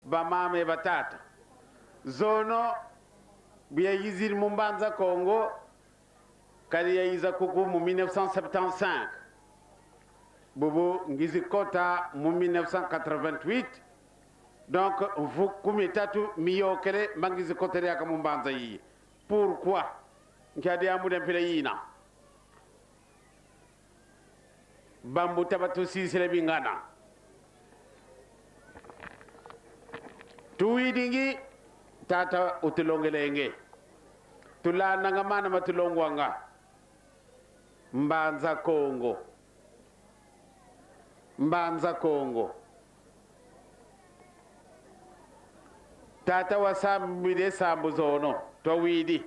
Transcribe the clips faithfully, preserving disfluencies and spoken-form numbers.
Bamama ye batata, zono bu yayizidi mu Mbanza Kongo, kadi yayiza kuku mu mille neuf cent septante-cinq. Bubu ngizi kota mu mille neuf cent quatre-vingt-huit. Donc, mvu kumi tatu miyokele, mba ngizi kota diaka mu mbanza yiyi. Pourquoi? Nkia diambu dia mpila yina? Bambuta batusisile bingana. Tuwidingi, tata utulongelenge. Tulandanga mana matulongwanga. Mbanza Kongo. Mbanza Kongo. Tata wasambile sambu zono, twawidi.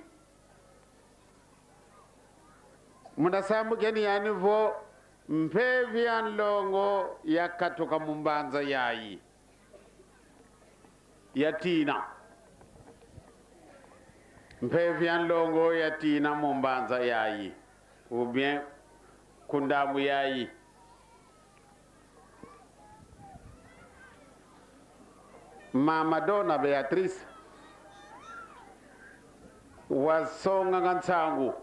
Muna sambu keni yani vo, mpeve ya nlongo yakatuka mu mbanza yayi. Yatina. Mpeve ya nlongo yatina mu mbanza yayi. Ou bien ku ndambu yayi. Mama Dona Beatrice wasonganga nsangu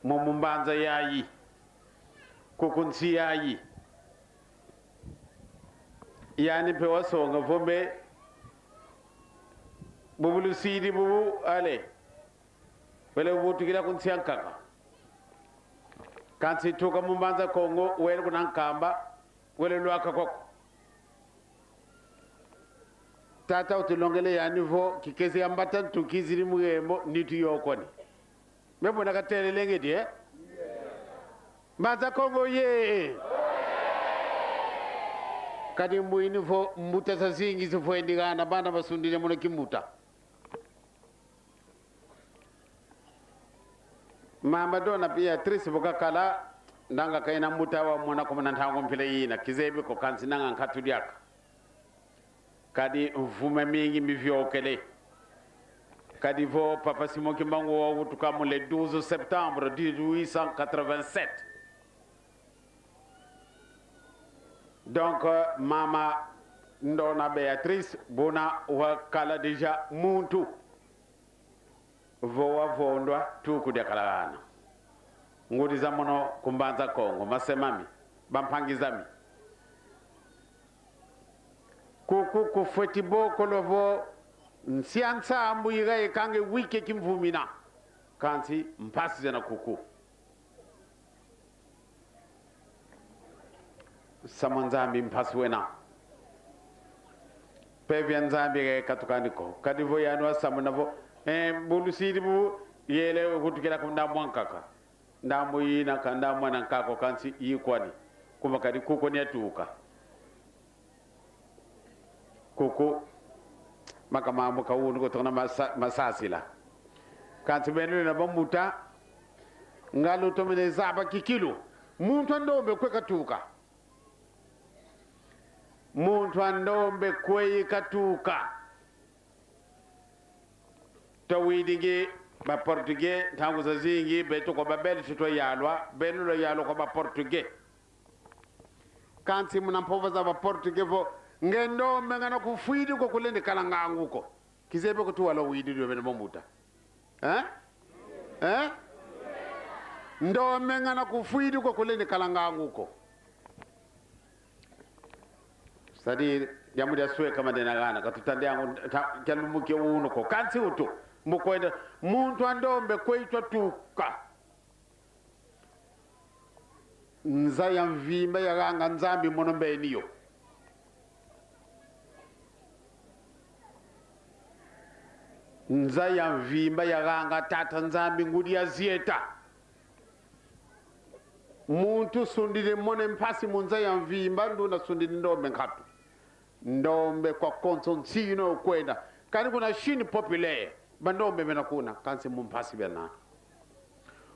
mu, mu mbanza yayi, kuku nsi yayi. Yani mpe wasonga vo mbe, bubu lusidi bubu, ale, wele ubutukila ku nsi ankaka. Kansi tuka mu Mbanza Kongo, wele kuna Nkamba, wele lwaka koko. Tata utulongele yani vo, kikese ya mbata ntu kizidi mu yembo, nitu yokoni. Mbe muna katelelenge die? Mbanza Kongo ye! Kadi mbwini vo, mbuta zazingi zifwendi gana, bana basundile muna kimbuta. Mama Dona Beatrice bu kakala, ndanga kayina mbuta wamona ko muna ntangu mpila yina, kizebi ko, kansi nanga nkatu diaka. Kadi mvu mamingi miviokele. Kadi vo Papa Simon Kimbangu wawutuka mu le douze septembre dix-huit cent quatre-vingt-sept. Donc, euh, Mama Ndona Beatrice, buna wakala déjà muntu. Vo wavondwa tuku diakalagana. Ngudi za mono ku Mbanza Kongo, mase mami, bampangi zami. Kuku kufweti bokolo vo nsi a nsambu iga ekange wike kimvumina. Kansi mpasi zena kuku. Samu a Nzambi mpasi wena. Mpeve ya Nzambi ke katukani ko. Kadi vo yani wasamuna vo, eh, bu lusidi bu yele kutukila ku ndambu ankaka. Ndambu yina ka ndambu ana nkako kansi yikwani. Kuma kadi kukwani yatuka. Kuku, maka mambu ka unu ko tuna masa-, masasila. Kansi beno lwena bambuta, nga lutomene zaba kikilu. Muntu a ndombe kwe katuka. Muntu a ndombe kwe katuka. Twawidingi ba Portugais, ntangu zazingi, beto kwa ba Belge twayalwa, beno lwayalwa kwa ba Portugais. Kansi muna mpova za ba Portugais vo, nge ndombe ngana kufwidi ko kulendi kala ngangu ko. Kizebi ko tuwala widi dio beno bambuta. Eh? Eh? Ndombe ngana kufwidi ko kulendi kala ngangu ko. C'est-à-dire, diambu dia sweka madena gana, katutandi yangu, ta-, kia lumbu kia unu ko. Kansi utu, mu kwenda, muntu a ndombe kwe itwa tuka. Nza ya mvimba yaganga Nzambi mono mbeni yo. Nza ya mvimba yaganga Tata Nzambi ngudi ya zieta. Muntu sundidi mone mpasi mu nza ya mvimba, nduna sundidi ndombe nkatu. Ndombe kwa konso nsi yina ukwenda. Kani kuna Chine populaire, bandombe bena kuna, kansi mu mpasi bena.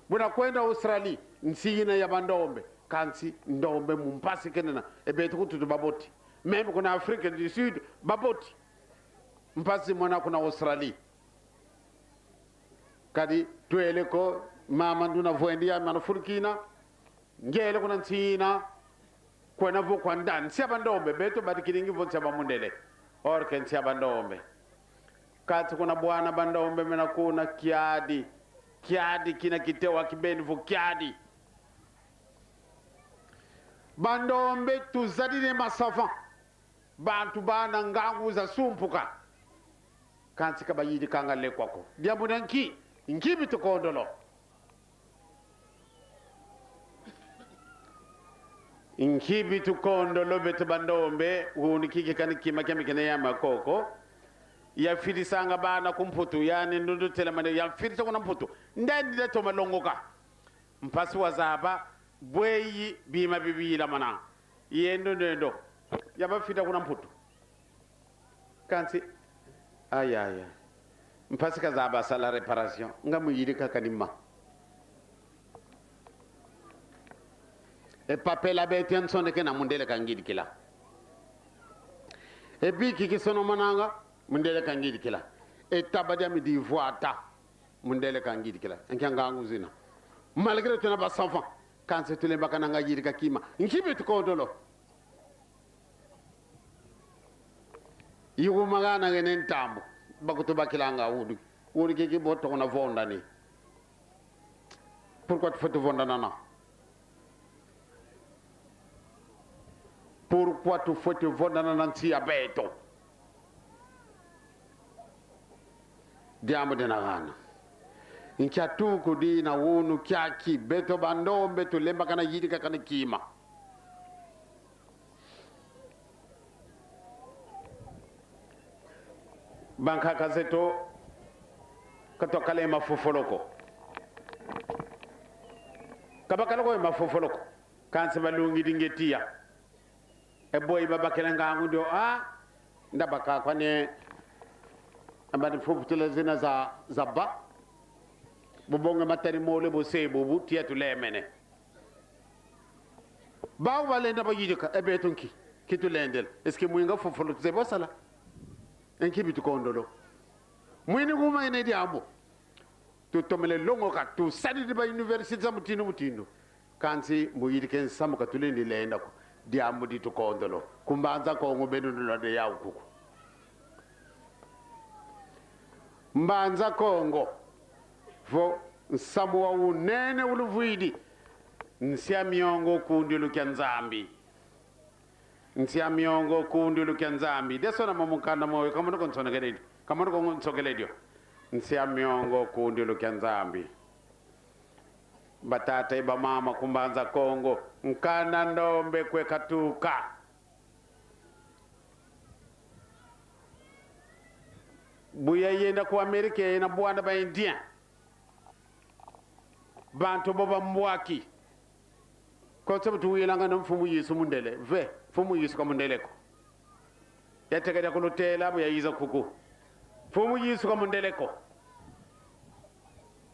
Buna kwenda Australie, nsi yina ya bandombe, kansi ndombe mu mpasi kenena, e beto kututu baboti. Même kuna Afrique du Sud, baboti. Mpasi mona kuna Australie. Kadi twele ko, mama nduna vwendi ya mana furukina, ngele kuna nsi yina, kwena vo kwanda, nsi ya bandombe, beto badikilingi vo nsi ya bamundele. Or ke nsi a bandombe. Kansi kuna bwana bandombe mena kuna kiadi. Kiadi kina kitewa kibeni vo kiadi. Bandombe tuzadidi masafa. Bantu bana ngangu zasumpuka. Kansi ka bayidikanga lekwa ko. Diambu dia nki? Nki bitukondolo? Nki bitukondolo beto bandombe, unu kiki kani kima kiambi kina ya makoko. Yafidisanga bana ku Mputu, yani ndundu telamane, yafidisa kuna Mputu. Ndandi datoma longoka. Mpasi wazaba, bweyi bima bibilamana. Yendo ndendo. Yabafita kuna Mputu. Kansi, aya, aya. Mpasi kazaba sala réparation. Nga muyidika kani ma. E papela beto yansonekena mundele kangidikila. E biki kisonomananga, mundele kangidikila. E taba diami divwata, mundele kangidikila. Nkia ngangu zina. Malgré tuna ba savants, kansi tulembakananga yidika kima. Nki bitukondolo? Yuma gana gene ntambu. Bakutubakilanga unu. Unu kiki bo tokona vondani. Pourquoi tufwete vondanana? Pourquoi tufwete vondanana nsi ya beto? Diambu dina gana. Nkia tukudina unu kiaki beto bandombe tulembakana yidika kani kima. Bankaka zeto, ka twakala ye mafofolo ko. Ka bakala ko ye mafofolo ko. Kansi balungidi nge tiya. E bweyi babakila ngangu dio, ah, ndabaka kwani, ambani fuputila zina za, za ba. Bubonge matari mole buse bubu, tiya tulemene. Bau balenda bayidika, e beto nki, kitulendela. Est-ce que mwinga fofolo tuzeye bosala? E nki bitukondolo? Mwini kuma ine diambu. Tutomele longoka, tusadidi ba université za mutindu mutindu. Kansi muyidika e nsamu ka tulendi lenda ko. Diambu ditukondolo. Ku Mbanza Kongo beno nulwade yau kuku. Mbanza Kongo. Vo nsamu wa unene uluvwidi. Nsi a miongo kundilu kia Nzambi. Nsi a miongo kundilu kia Nzambi. Desona mo mukanda moyo, kamono ko nsonekele dio. Kamono ko nsokele dio. Nsi a miongo kundilu kia Nzambi. Batata ye bamama ku Mbanza Kongo. Nkanda ndombe kwe katuka. Bu yayenda ku Amérique, yena bwana ba Indien. Bantu bo bambwaki. Konso bu tuwilanga na Mfumu Yesu mundele. Ve, Mfumu Yesu ka mundele ko. Yateka dia kulutela bu yayiza kuku. Mfumu Yesu ka mundele ko.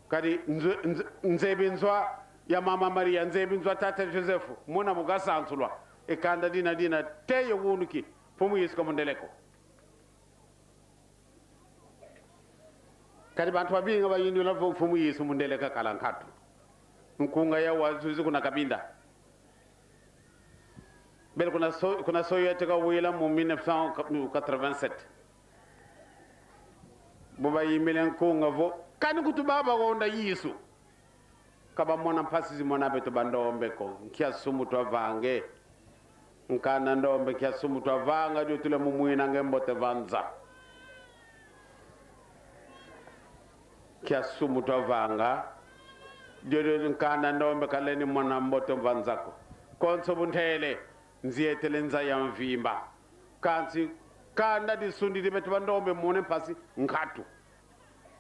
Kadi nze-, nze-, nzebi nzo ya Mama Maria, nzebi nzo ya Tata Joseph, muna mugasansulwa. E kanda dina dina, teye unu ki, Mfumu Yesu ka mundele ko. Kadi bantu babingi bayindula vo Mfumu Yesu mundele kakala nkatu. Nkunga ya wazuzi kuna Cabinda. Bele kuna so-, kuna soyo yateka wila mu mille neuf cent quatre-vingt-sept. Bo bayimbile nkunga vo, kani kutu baba honda Yesu. Ka bamona mpasi zimona beto bandombe ko, nkia sumu twavanga e. Nkanda ndombe nkia sumu twavanga, dio tule mu mwina nge mbote va nza. Nkia sumu twavanga, dio dio nkanda ndombe kalendi mona mbote va nza ko. Konso bu ntele, nzietele nza ya mvimba. Kansi, kanda disundidi beto bandombe mone mpasi nkatu.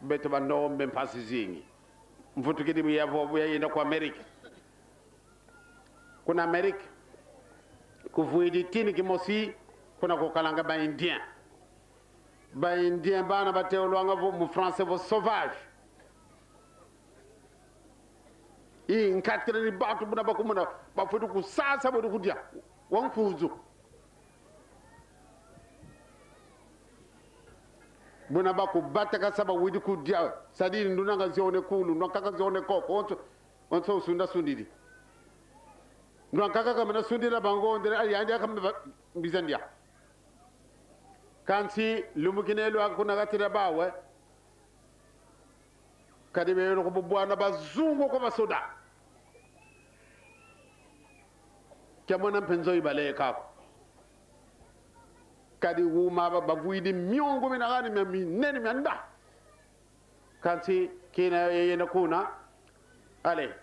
Beto bandombe mpasi zingi. Mvutukidi bu yavo, bu yayenda ku Amérique. Kuna Amérique, kuvwidi tini kimosi, kuna kukalanga ba Indien. Ba Indien bana batewulwanga vo, mu français vo sauvage. I nkatila ni bantu buna bakumona, bafwete kusasa bodi kudia. Wa nkuzu. Buna bakubatakasa bawidi kudia, sadidi ndunanga zione kulu, ndwankaka zione koko, onso, onso usunda sundidi. Ndwankaka kamena sundila bangondele, ali yandi akambe ba-, mbiza ndia. Kansi lumbu kina elwaka kuna katila bawe, kadi beyolo kububwana bazungu kwa basoda. Kiamona mpe nzoyi baleka ko. Kadi uma ba-, bavwidi miongo mina gani mia minene mia nda. Kansi kina yeyena kuna. Ale.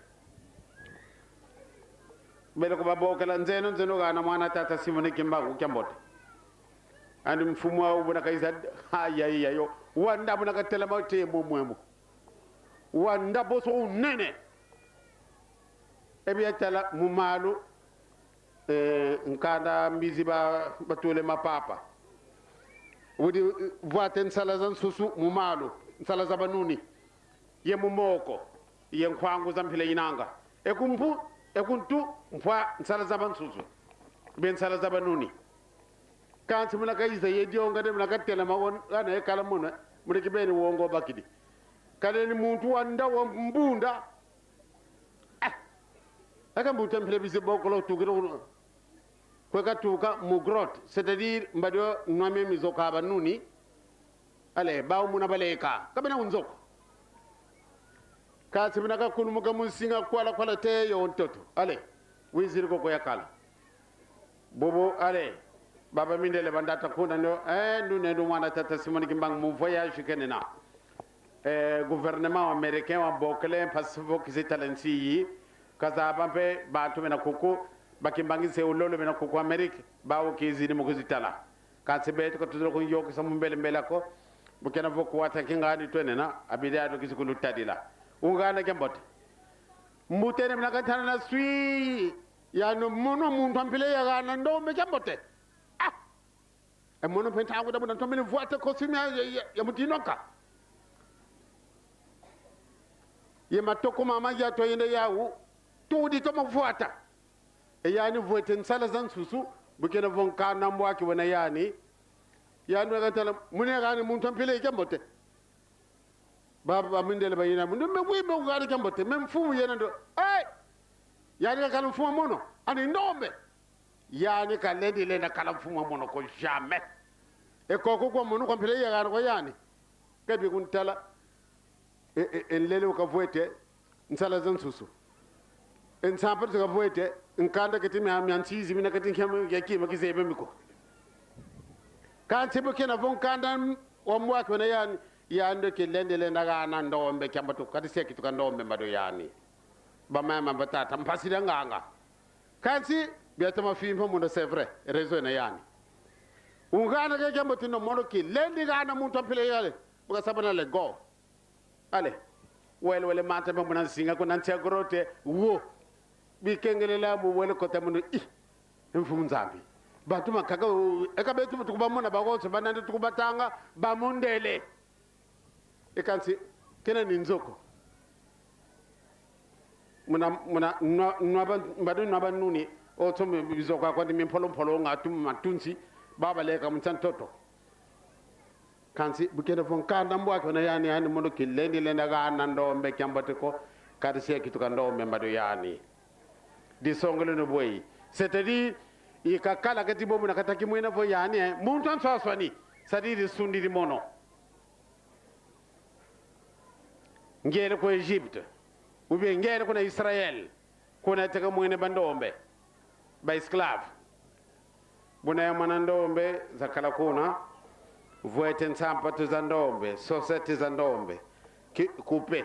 Bele kubabokela nzeno, nzeno gana mwana tata Simoni Kimbangu kiambote. Andi mfumu wa ubu na kaiza, ha, ya, ya, yo. Wanda bu na katelama te mo mwemo. Wanda boso unene. Ebi atala mu malu, eh, nkanda mbizi ba, batule mapapa. Wudi, eh, vwate nsala za nsusu mu malu, nsala za banuni. Ye mu moko, ye nkwangu za mpila inanga. E ku mpu, e ku ntu, mpwa nsala za bansusu. Be nsala za banuni. Kansi muna kaiza ye dionga de muna katelama won, ana ye kala muna, muna kibeni wongo bakidi. Kale ni muntu wanda wa mbunda. Ah! Aka mbuta mpila bizi bokolo tukira kuno. Kwe katuka mu grotte, c'est-à-dire mbadi o nwa mie mizoka banuni. Ale, bawu muna baleka, ka bena unzoko. Kansi muna kakulumuka mu nsinga kwala kwala te yo ntoto. Ale, wizidi koko yakala. Bobo, ale, baba mindele bandata kuna ndo, eh, ndu ne ndu mwana tata Simoni Kimbangu mu voyage kenena. Eh, gouvernement américain wabokele mpasi vo kizitala nsi yi, kazaba mpe bantu bena kuku, bakimbangise ulolo bena kuku Amérique, bawu kizidi mu kuzitala. Kansi beto ka tuzolo kunyokesa mu mbele mbele ako, bu kena vo kuwata kingandi twenena, abidi ado kizi kulutadila. Ungana kiambote. Mbuta ene muna katana na swi, yandi mono muntu a mpila yagana ndombe kiambote. Ah! E mono mpe ntangu da muna ntomene vwata costume ya, ya, ya, ya mutindu nka. Ye matoko mama ya twayenda yawu, tudi toma vwata. E yani vwete nsala za nsusu, bu kena vo nkanda mbwaki wena yani. Yani weka ntala, muna gani muntu a mpila kiambote. Ba, ba mindele bayina, mundu me wi me ugari kiambote, me mfumu yena ndo. Hey! Yani kakala mfumu a mono, ani ndombe. Yani kalendi lenda kala mfumu a mono ko jamais. E koko kwa mono kwa mpila yagana kwa yani. Kabi kuntala. E, e, e nlele ukavwete, nsala za nsusu. E nsampatu zikavwete, nkanda keti mia, mia nsizi, mina keti nkia, kia kima kizebe miko. Kansi bu kena vo nkanda m-, wa mbwaki wena yani, yandi kilendi lenda gana ndombe kiambote, kati se kituka ndombe mbado yani. Bamama batata, mpasi da nganga. Kansi, biata mafimpa munda c'est vrai, raison ena yani. Ungana ke kiambote no mono kilendi gana muntu a mpila yale, bu kasabana le go. Ale, wele, wele mata mpe muna nsinga kuna nsi a grotte, wo. Bikengelela mu wele kota munu, ih, Mfumu Nzambi. Bantu mankaka, u-, eka beto tukubamona bawonso, banandi tukubatanga, bamundele. E kansi, kena ni nzoko. Muna, muna, nwa, nwa ba, mbadu nwa banuni, oto mi, bizoko akwandi mi mpolo mpolo nga tu matunsi, baba leka mu nsi a ntoto. Kansi, bu kena vo nkanda mbwaki wena yani, yani mono kilendi lenda gana ndombe kiambote ko, kati se kituka ndombe mbado yani. Disongele no bwe. C'est-à-dire, i kakala kati bobu na kataki mwina vo yani, eh, muntu a nswaswani, c'est-à-dire sundidi mono. Ngele ku Égypte, ou bien ngele kuna Israël, kuna teka mwene bandombe, ba esclave. Buna yamona ndombe zakala kuna, vwete nsampatu za ndombe, soseti za ndombe, ki-, kupe.